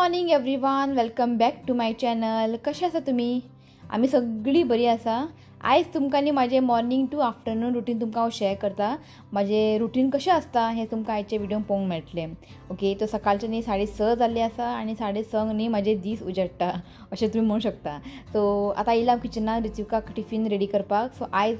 Morning everyone, welcome back to my channel. कशें आसा तुमी? आमी सगळीं बरी आसा. आयज तुमकां न्ही म्हाजें मॉर्निंग टू आफ्टरनून रुटीन तुमकां हांव शेअर करता. म्हाजें रुटीन कशें आसता हें तुमकां आयच्या व्हिडियोन पळोवंक मेळटलें. ओके, तो सकाळचें न्ही 6:30 जाल्ली आसा आनी 6:30 न्ही म्हाजे दीस उजडटा अशें तुमी म्हणूंक शकता. सो आतां येयला हांव किचनान रित्विकाक टिफीन रेडी करपाक. सो आयज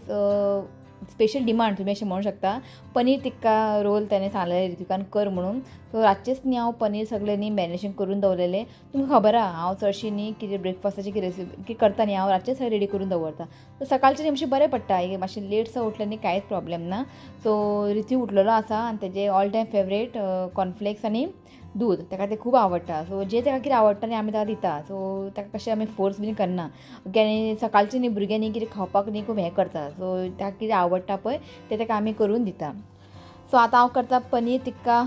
स्पेशल डिमांड तुमी अशें म्हणू शकता, पनीर टिक्का रोल तेणें सांगलें रित्विकान कर म्हणून. सो रातचेंच न्ही हांव पनीर सगळें न्ही मॅरिनेशन करून दवरलेलें. तुमकां खबर आहा हांव चडशी न्ही कितें ब्रेकफास्टाची कितें रेसिपी कितें करता न्ही हांव रातचें सगळें रेडी करून दवरता. सो सकाळचें न्ही मातशें बरें पडटा, एक मातशें लेट सो उठलें न्ही कांयच प्रॉब्लेम ना. सो रित्विक उठलेलो आसा आनी तेजें ऑल टायम फेवरेट कॉर्नफ्लेक्स आनी दूद ताका तें खूब आवडटा. सो जें ताका कितें आवडटा न्ही आमी ताका दिता. सो ताका कशें आमी फोर्स बीन करना. ओके, आनी सकाळचें न्ही भुरगें न्ही कितें खावपाक न्ही खूब हें करता. सो ताका कितें आवडटा पळय तें ताका आमी करून दिता. सो आतां हांव करता पनीर टिक्का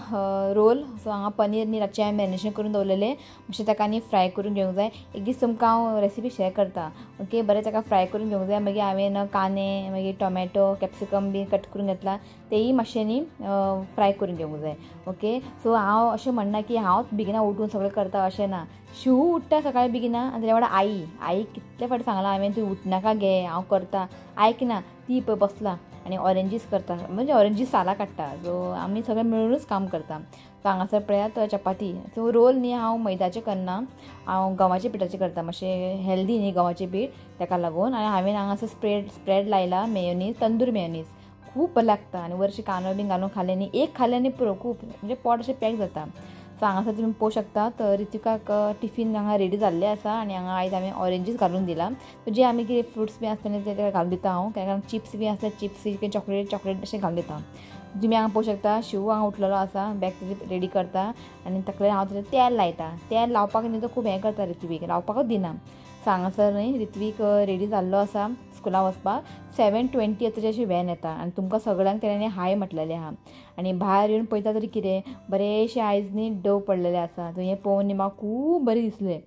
रोल. सो हांगा पनीर न्ही रातचें हांवें मॅरिनेशन करून दवरलेलें, मातशें ताका न्ही फ्राय करून घेवंक जाय. एक दीस तुमकां हांव रेसिपी शेअर करता. ओके, बरें ताका फ्राय करून घेवंक जाय. मागीर हांवें कांदे, मागीर टोमॅटो, कॅप्सिकम बी कट करून घेतला, तेयी मातशें न्ही फ्राय करून घेवंक जाय. ओके, सो हांव अशें म्हणना की हांव बेगिना उठून सगळें करता अशें ना. शिव उठ्ठा सकाळीं बेगिना आनी तेज्या वांगडा आई आई कितले फावटी सांगलां हांवें तूं उठनाका गे हांव करता, आयकना. ती पळय बसला आनी ऑरेंजीस करता, म्हणजे ऑरेंजीस सालां काडटा. सो आमी सगळे मेळुनूच काम करता. सो हांगासर पळयात चपाती. सो रोल न्ही हांव मैदाचें करना, हांव गंवाच्या पिठाचें करता, मातशें हेल्दी न्ही गंवाचें पीठ ताका लागून. आनी हांवें हांगासर स्प्रेड लायला मेयोनीज, तंदूर मेयोनीज खूब बरें लागता. आनी वरशी कांदो बीन घालून खालें न्ही, एक खालें न्ही पुरो, खूब म्हणजे पोट अशें पॅक जाता. सो हांगासर तुमी पळोवंक शकता. तर रित्विकाक टिफीन हांगा रेडी जाल्लें आसा आनी हांगा आयज हांवें ऑरेंजीस घालून दिला. जे आमी कितें फ्रुट्स बी आसता न्ही ते ताका घालून दिता हांव. कारण चिप्स बी आसल्यार चिप्स, चॉकलेट चॉकलेट अशें घालून दिता. तुमी हांगा पळोवंक शकता शिव हांगा उठलेलो आसा, बॅग तेजें रेडी करता आनी तकलेर हांव तेजें तेल लायता. तेल लावपाक न्ही तो खूब हें करता, रित्वीक लावपाकूच दिना. सो हांगासर न्ही रित्वीक रेडी जाल्लो आसा स्कुलाक वचपाक. 7:20 ताची अशी व्हॅन येता आनी तुमकां सगळ्यांक तेणें हाय म्हटलेलें आहा. आनी भायर येवन पळयता तरी कितें बरेंशें आयज न्ही डव पडलेलें आसा. सो हें पळोवन न्ही म्हाका खूब बरें दिसलें,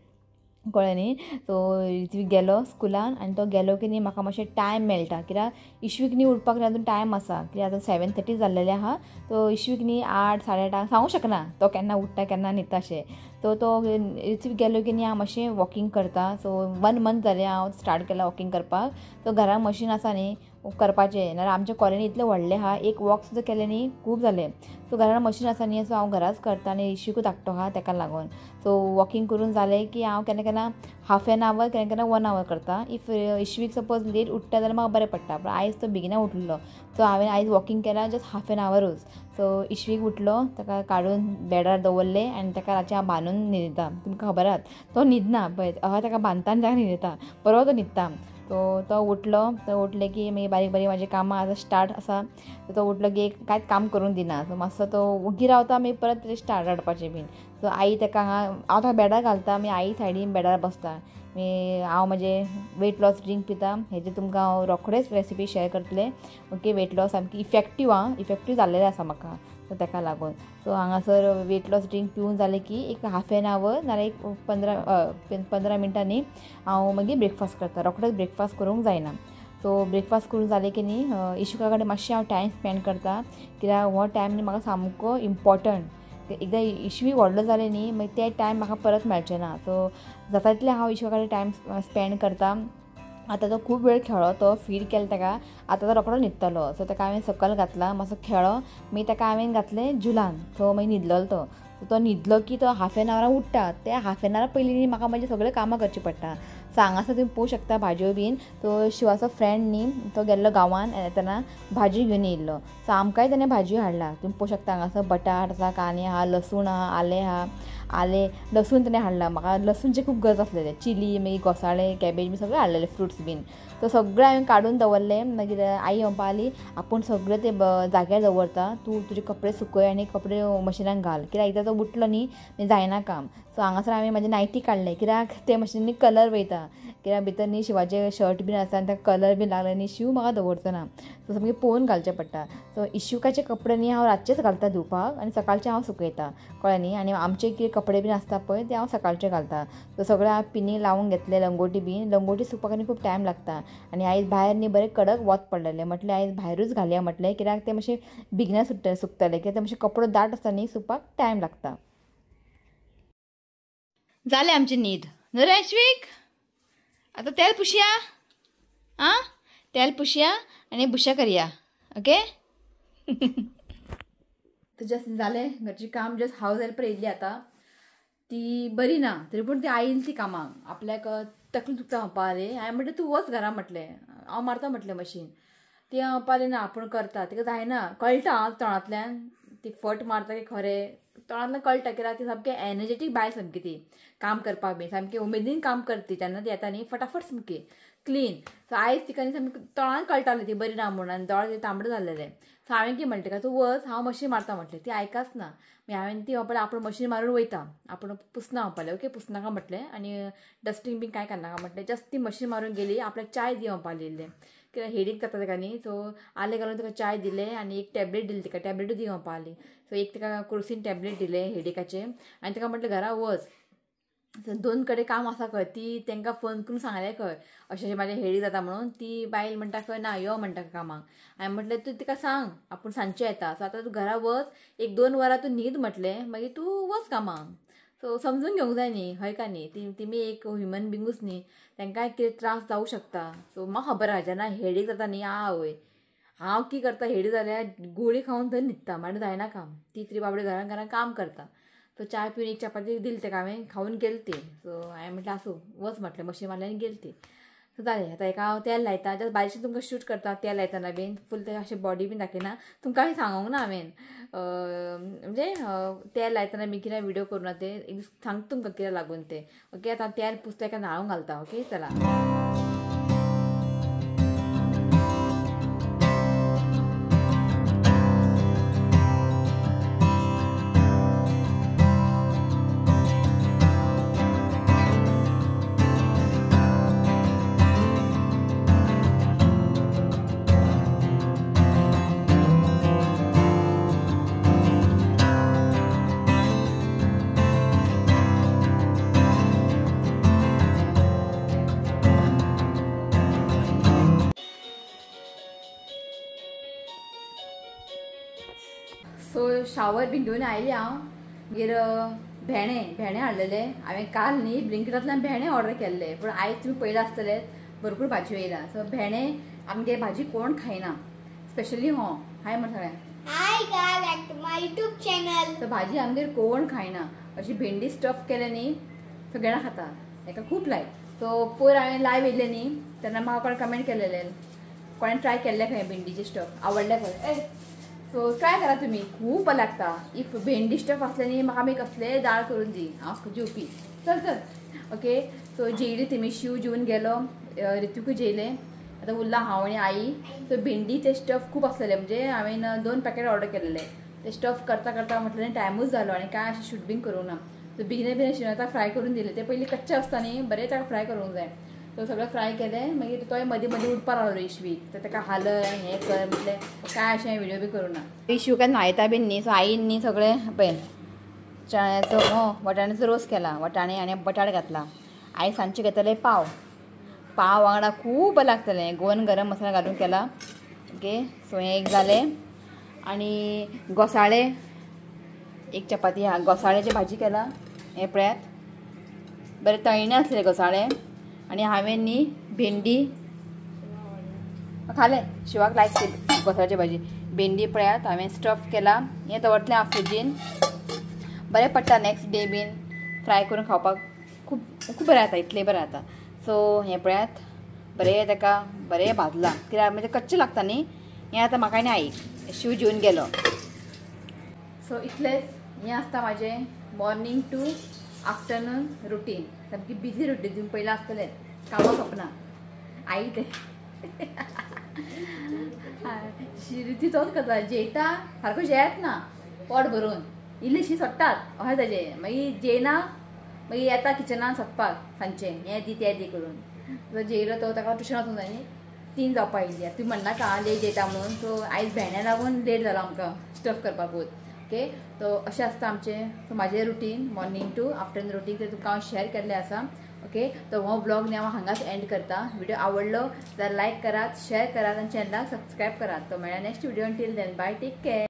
कळ्ळें न्ही. सो रित्वीक गेलो स्कुलान आनी तो गेलो की न्ही म्हाका मातशें टायम मेळटा, कित्याक इश्वीक न्ही उठपाक न्ही अजून टायम आसा, कित्याक आतां 7:30 जाल्लेलें आहा. सो इश्वीक न्ही 8, 8:30 सांगूंक शकना तो केन्ना उठ्ठा केन्ना न्हिदता अशें. सो तो रित्वीक गेलो की न्ही हांव मातशें वॉकिंग करता. सो 1 मंथ जालें हांव स्टार्ट केलां वॉकिंग करपाक. सो घरान मशीन आसा न्ही करपाचें, नाल्यार आमच्या कॉलनी इतलें व्हडलें आहा, एक वॉक सुद्दां केलें न्ही खूब जालें. सो घरान मशीन आसा न्ही, सो हांव घराच करता आनी इश्यूकूय धाकटो आहा ताका लागून. सो वॉकिंग करून जालें की हांव केन्ना केन्ना हाफ एन our, केन्ना केन्ना 1 our करता. If इश्वीक सपोज लेट उठ्ठा जाल्यार म्हाका बरें पडटा, पूण आयज तो बेगिना उठलो. सो हांवें आयज वॉकिंग केलां जस्ट हाफ एन आवरूच. सो इश्वीक उठलो, ताका काडून बेडार दवरलें आनी ताका रातचें हांव बांदून न्हिदता. तुमकां खबर आहा तो न्हिदना पळय, हय ताका बांदता आनी ताका न्हिदता, बरो तो न्हिदता. सो तो उठलो, तो उठलें की मागीर बारीक बारीक म्हाजें कामां आतां स्टार्ट आसा. तो उठलो की एक कांयच काम करूंक दिना. सो मातसो तो ओगी रावता, मागीर परत तेजें स्टार्ट रडपाचें बीन. सो आई ताका हांगा हांव ताका बेडार घालता, मागीर आई सायडीन बेडार बसता. मागीर हांव म्हजें वेट लॉस ड्रिंक पिता, हेजें तुमकां हांव रोखडेच रेसिपी शेअर करतलें. ओके, वेट लॉस सामकी इफेक्टीव आं, इफेक्टीव जाल्लेलें आसा म्हाका, सो ताका लागून. सो हांगासर वेट लॉस ड्रिंक पिवन जालें की एक हाफ एन our नाल्यार एक 15 मिनटांनी हांव मागीर ब्रेकफास्ट करता. रोखडोच ब्रेकफास्ट करूंक जायना. सो ब्रेकफास्ट करून जालें की न्ही इशुका कडेन मातशें हांव टायम स्पेंड करता, कित्याक हो टायम न्ही म्हाका सामको इम्पोर्टंट. एकदां इश्वी व्हडलो जालें न्ही मागीर ते टायम म्हाका परत मेळचें ना. सो जाता तितलें हांव इश्वा कडेन टायम स्पेंड करता. आतां तो खूब वेळ खेळ्ळो, तो फीड केलो ताका, आतां तो रोकडो न्हिदतलो. सो ताका हांवें सकयल घातला, मातसो खेळ्ळो, मागीर ताका हांवें घातलें झुलान. सो मागीर न्हिदलेलो तो. सो तो न्हिदलो की तो हाफ एन आवरान उठ्ठा. ते हाफ एन आवरा पयलीं न्ही म्हाका म्हजें सगळें कामां करचीं पडटा. सो हांगासर तुमी पळोवंक शकता भाजयो बीन. तो शिवाचो फ्रेंड न्ही तो गेल्लो गांवान येतना भाजी घेवन येयल्लो. सो आमकांय तेणें भाजी हाडला. तुमी पळोवंक शकता हांगासर बटाट आसा, कांदे आहा, लसूण आहा, आलें आहा. आलें लसूण तेणें हाडला, म्हाका लसूणची खूब गरज आसलेली. चिली, मागीर घोसाळे, कॅबेज बी सगळें हाडलेलें, फ्रुट्स बीन. सो सगळें हांवें काडून दवरलें. मागीर आई म्हणपा लागली आपूण सगळें ते जाग्यार दवरता, तूं तुजे कपडे सुकय आनी कपडे मशिनाक घाल, कित्याक एकदां तो उठलो न्ही जायना काम. सो हांगासर हांवें म्हाजी नायटी काडलें, कित्याक ते मशिनी कलर वयता, कित्याक भितर न्ही शिवाचे शर्ट बीन आसा आनी ताका कलर बीन लागले न्ही शिव म्हाका दवरचो ना. सो सामकें पळोवन घालचें पडटा. सो इशुकाचे कपडे न्ही हांव रातचेच घालता धुवपाक आनी सकाळचें हांव सुकयता, कळ्ळें न्ही. आनी आमचे कितें कपडे बीन आसता पळय ते हांव सकाळचे घालता. सो सगळें हांव पिनी लावन घेतलें, लंगोटी बीन. लंगोटी सुकपाक न्ही खूब टायम लागता. आनी आयज भायर न्ही बरें कडक वत पडलेलें, म्हटलें आयज भायरूच घालया म्हटलें, कित्याक तें मातशें बेगिना सुकतलें, कित्याक तें मातशें कपडो दाट आसता न्ही, सुकपाक टायम लागता. जालें आमची न्हीद न्हय रे अश्वीक? आतां तेल पुशया, आं तेल पुशया आनी बुशा करया. ओके तर जस्ट जालें घरचें काम, जस्ट हावज हेल्पर येयल्ली आतां. ती बरी ना तरी पूण ती आयली ती कामाक. आपल्याक तकली दुखता म्हणपा लागली. हांवें म्हटलें तूं वच घरा म्हटलें, हांव मारता म्हटलें मशीन. ती म्हणपा लागली ना आपूण करता, तिका जायना कळटा तोंडांतल्यान ती फट मारता की खरें तोंडांतल्यान कळटा कित्याक ती सामकी एनर्जेटीक बायल सामकी, ती काम करपाक बी सामकी उमेदीन काम करती. तेन्ना ती येता न्ही फटाफट सामकी क्लीन. सो आयज तिका न्ही सामकी तोंडान कळटालें ती बरी ना म्हणून, आनी दोळे तांबडे जाल्लेले. सो हांवें कितें म्हणलें तिका, तूं वच हांव मशीन मारता म्हटलें. ती आयकाच ना. मागीर हांवें ती म्हणपालें आपूण मशीन मारून वयता, आपूण पुसना म्हणपालें. ओके पुसनाका म्हटलें आनी डस्टींग बीन कांय करनाका म्हटलें. जस्ट ती मशीन मारून गेली. आपल्याक चाय दी म्हणपाक लागली, कित्याक हेडीक जाता ताका न्ही. सो आलें घालून तिका चाय दिलें आनी एक टॅबलेट दिली तिका, टॅबलेटूय दी म्हणपाक लागली. सो एक तिका क्रोसीन टॅबलेट दिलें हेडिकाचें आनी तिका म्हटलें घरा वच, दोन कडेन काम आसा खंय. ती तांकां फोन करून सांगलें खंय अशें अशें म्हाजें हेडीक जाता म्हणून. ती बायल म्हणटा खंय ना यो म्हणटा कामाक. हांवें म्हटलें तूं तिका सांग आपूण सांजचें येता. सो आतां तूं घरा वच, एक 2 वरां तूं न्हीद म्हटलें, मागीर तूं वच कामाक. सो समजून घेवंक जाय न्ही, हय का न्ही? ती तिमी एक ह्युमन बिंगूच न्ही, तांकांय कितें त्रास जावं शकता. सो म्हाका खबर आसा जेन्ना हेडीक जाता न्ही, आवय हांव कितें करता हेडी जाल्यार गोळी खावन थंय न्हिदता, मागीर जायना काम. ती तरी बाबडी घरान घरान काम करता. सो चाय पिवन एक चपाती दिली ताका हांवें, खावन गेली ती. सो हांवें म्हटलें आसूं वच म्हटलें, मशीन मारलें आनी गेली ती. सो जालें आतां हेका हांव तेल लायता, जस्ट बारीकशें तुमकां शूट करता. तेल लायतना बीन फूल तें अशें बॉडी बीन दाखयना, तुमकां सांगूंक ना हांवें, म्हणजे तेल लायतना बी कितें व्हिडियो करूं ना, तें एक दीस सांगता तुमकां कित्याक लागून तें. ओके आतां तेल पुसता एका न्हाळूंक घालता. ओके चला. सो शावर बीन घेवन आयली हांव. मागीर भेणे भेणे हाडलेले हांवें काल न्ही ब्लिंकिटांतल्यान भेणे ऑर्डर केल्ले, पूण आयज तुमी पयलें आसतले भरपूर भाजी येयला. सो भेणे आमगे भाजी कोण खायना, स्पेशली हो हाय म्हण सगळ्यांक. Hi guys, back to my YouTube channel. So भाजी आमगेर कोण खायना, अशी भेंडी स्टफ केले न्ही सगळ्यांना खाता, हेका खूब लायक. सो पयर हांवें लायव येयलें न्ही तेन्ना म्हाका कोण कमेंट केलेले, कोणें ट्राय केल्लें खंय भेंडीचें स्टफ आवडलें खंय. सो ट्राय करा तुमी, खूब बरें लागता. If भेंडी स्टफ आसलें न्ही म्हाका मागीर कसलेय दाळ करून दी, हांव जेवपी. चल चल. ओके सो जेयली तेमी, शिव जेवन गेलो, रितूकूय जेयलें. आतां उरला हांव आनी आई. सो भेंडी ते स्टफ खूब आसलेले, म्हणजे हांवें 2 पॅकेट ऑर्डर केलेले. ते स्टफ करता करता म्हटलें टायमूच जालो आनी कांय अशें शूट बीन करूंक ना. सो बेगिना बेगीन शिव आतां फ्राय करून दिले, ते पयलीं कच्चे आसता न्ही बरें ताका फ्राय करूंक जाय. सो सगळें फ्राय केलें, मागीर तोय मदीं मदीं उठपाक लागलो इशवीक, तर ताका हालय हें कर म्हटलें, कांय अशें व्हिडियो बी करूं ना. इशू काय न्हायता बीन न्ही. सो आईन न्ही सगळें पळय चण्याचो वटाण्याचो रोस केला, वटाणे आनी बटाट घातला. आई सांजचे घेतले पाव, पाव वांगडा खूब बरें लागतलें, गोवन गरम मसाला घालून केला. ओके सो हें एक जालें. आनी घोसाळे एक चपाती, घोसाळ्याची भाजी केला. हें पळयात बरें तळिणें आसलें घोसाळे. आनी हांवें न्ही भेंडी खालें, शिवाक लायक ती घोसाळ्याची भाजी. भेंडी पळयात हांवें स्टफ केला, हें दवरतलें हांव फ्रिजीन, बरें पडटा नेक्स्ट डे बीन फ्राय करून खावपाक खूब खूब बरें जाता, इतलें बरें जाता. सो हें पळयात बरें ताका बरें भाजलां, कित्याक म्हणजे कच्चें लागता न्ही हें. आतां म्हाका आनी आईक शिव जेवन गेलो. सो इतलेंच हें आसता म्हाजें मॉर्निंग टू आफ्टरनून रुटीन, सामकी बिजी रुटीन. तुमी पयलें आसतलें कामां सोंपना. आई तें शिरती तोच करता, जेयता सारको जेयत ना पोट भरून, इल्लीशी सोडटात अशें ताजें, मागीर जेयना, मागीर येता किचनान सोदपाक सांजचें हें दी तें दी करून. सो जेयलो तो ताका ट्युशन वचूंक जाय न्ही, 3 जावपा येयली. तुमी म्हणनाका लेट जेयता म्हणून. सो आयज भेंड्या लागून लेट जालो आमकां स्टफ करपाकूच. ओके सो अशें आसता आमचें. सो म्हाजें routine morning to afternoon routine तें तुमकां हांव शेअर केल्लें आसा. ओके तो हो व्लॉग न्ही हांव हांगाच एंड करता. व्हिडिओ आवडलो जाल्यार लायक करात, शेअर करात आनी चॅनलाक सबस्क्रायब करात. तो मेळ्ळ्या next video. Till then bye, take care.